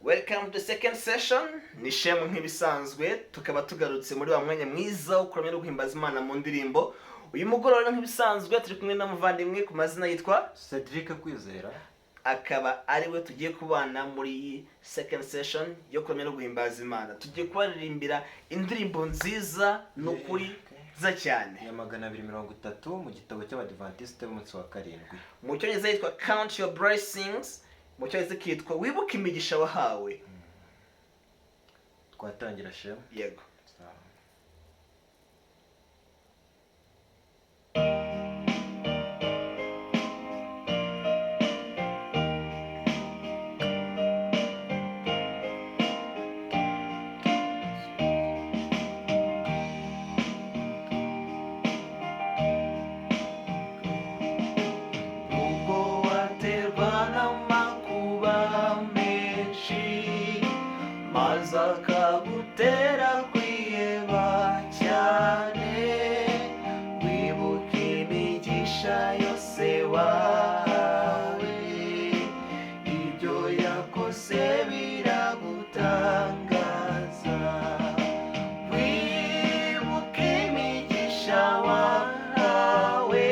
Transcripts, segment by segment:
Welcome to second session. Ni Shemu nk'ibisanzwe, tukaba tugarutse muri wa mwanya mwiza wo kuramya no guhimbaza Imana mu ndirimbo. Uyu mugoroba rero nk'ibisanzwe turi kumwe n'umuvandimwe ku mazina yitwa Cedric Kwizera, akaba ari we tugiye kubana muri iyi second session yo kuramya no guhimbaza Imana. Tugiye kubaririmbira indirimbo nziza n'ukuri nziza cyane ya 230 mu gitabo cy'Abadivantisite b'umunsi wa karindwi. Mu cyongereza yitwa "Count Your Blessings", mu cyongereza ikitwa "Wibuke Imigisha Wahawe". Twatangira, Shemu? Yego. Sawa. Ubwo waterwa n'amakuba menshi, maze akagutera kwiheba cyane, wibuke imigisha yose wahawe. Ibyo yakoze biragutangaza. Wibuke imigisha wahawe,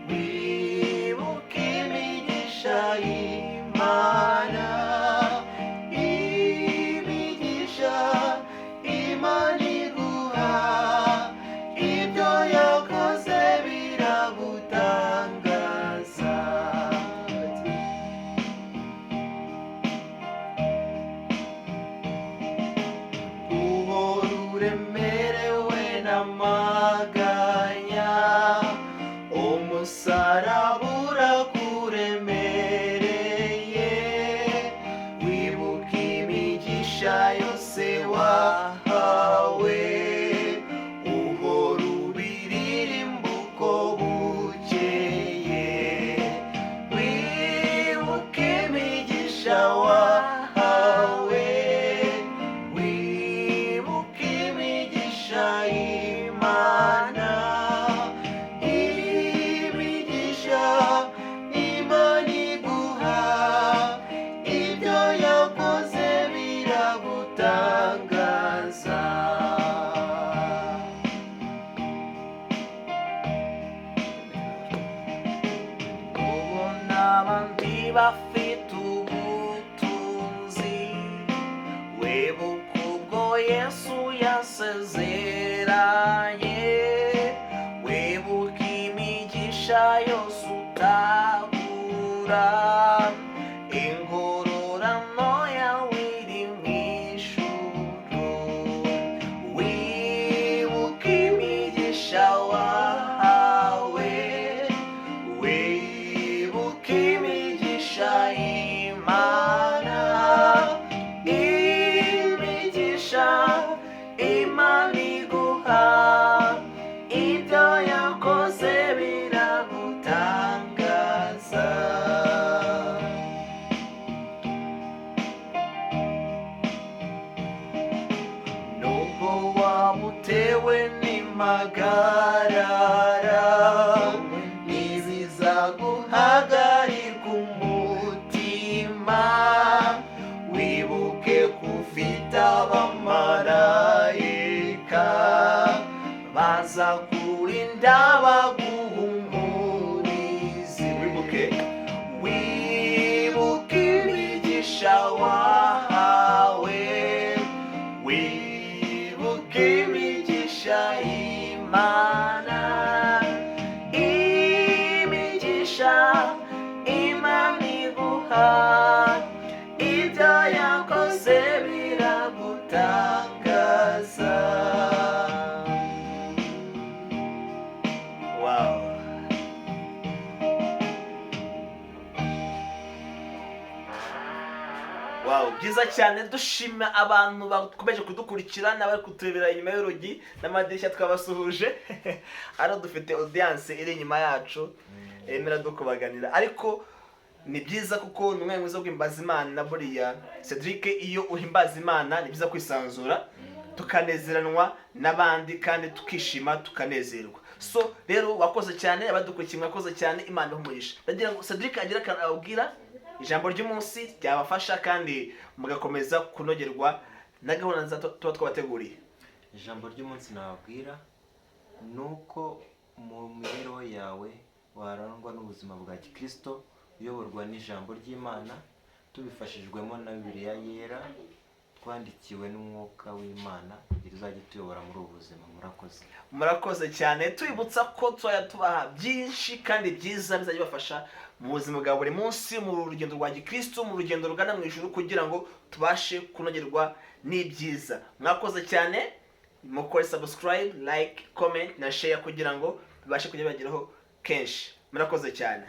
wibuke imigisha y'Imana, imigisha Imana iguha. Ibyo yakoze biragutangaza. Uhora uremerewe n'amaganya, umusaraba urakuremereye, wibuke imigisha yose wahawe. Uhora ubiririmba uko bukeye. Wibuke imigisha wahawe, wibuke imigisha y'Imana, imigisha Imana iguha. Ibyo yakoze biragutangaza. Ubona abandi bafite ubutunzi, wibuka ubwo Yesu yasezeranye, wibuka imigisha yose utabura, ingororano yawe iri mu ijuru. Wibuka imigisha wahawe, wibuka imigisha y'Imana, imigisha Imana iguha. Ibyo yakoze biragutangaza. Nubwo waba utewe n'impagarara, ntibizaguhagarika umutima. Wibuke ko ufite abamarayika baza kurinda baguhumurize. Wibuke, wibuke imigisha wahawe, wibuke imigisha y'Imana, imigisha Imana iguha. Ibyo yakoze biragutangaza. Wow. Wow, byiza cyane. Dushima abantu bakomeje kudukurikira n'abari kuturebera inyuma y'urugi n'amadirishya, twabasuhuje. Hano dufite audience iri inyuma yacu emera dukubaganira, ariko ni byiza kuko ni umwanya mwiza wo guhimbaza Imana. Buriya Cedric, iyo uhimbaza Imana ni byiza kwisanzura. Tukanezeranwa n'abandi kandi tukishima, tukanezerwa. So rero wakoze cyane, abadukurikiye mwakoze cyane, Imana ibahe umugisha. Ndagira ngo Cedric agire akantu ababwira, ijambo ry'umunsi ryabafasha kandi mugakomeza kunogerwa na gahunda nziza tuba twabateguriye. Ijambo ry'umunsi nababwira ni uko mu mibereho yawe warangwa n'ubuzima bwa gikristo, uyoborwa n'ijambo ry'Imana, tubifashijwemo na Bibiliya Yera twandikiwe n'Umwuka w'Imana, kugira izajya ituyobora muri ubu buzima. Murakoze. Murakoze cyane. Tubibutsa ko tuzajya tubaha byinshi kandi byiza bizajya bibafasha mu buzima bwa buri munsi, mu rugendo rwa gikristo, mu rugendo rugana mu ijuru, kugira ngo tubashe kunogerwa n'ibyiza. Mwakoze cyane. Mukore subscribe, like, comment na share kugira ngo bibashe kujya bibageraho kenshi. Murakoze cyane.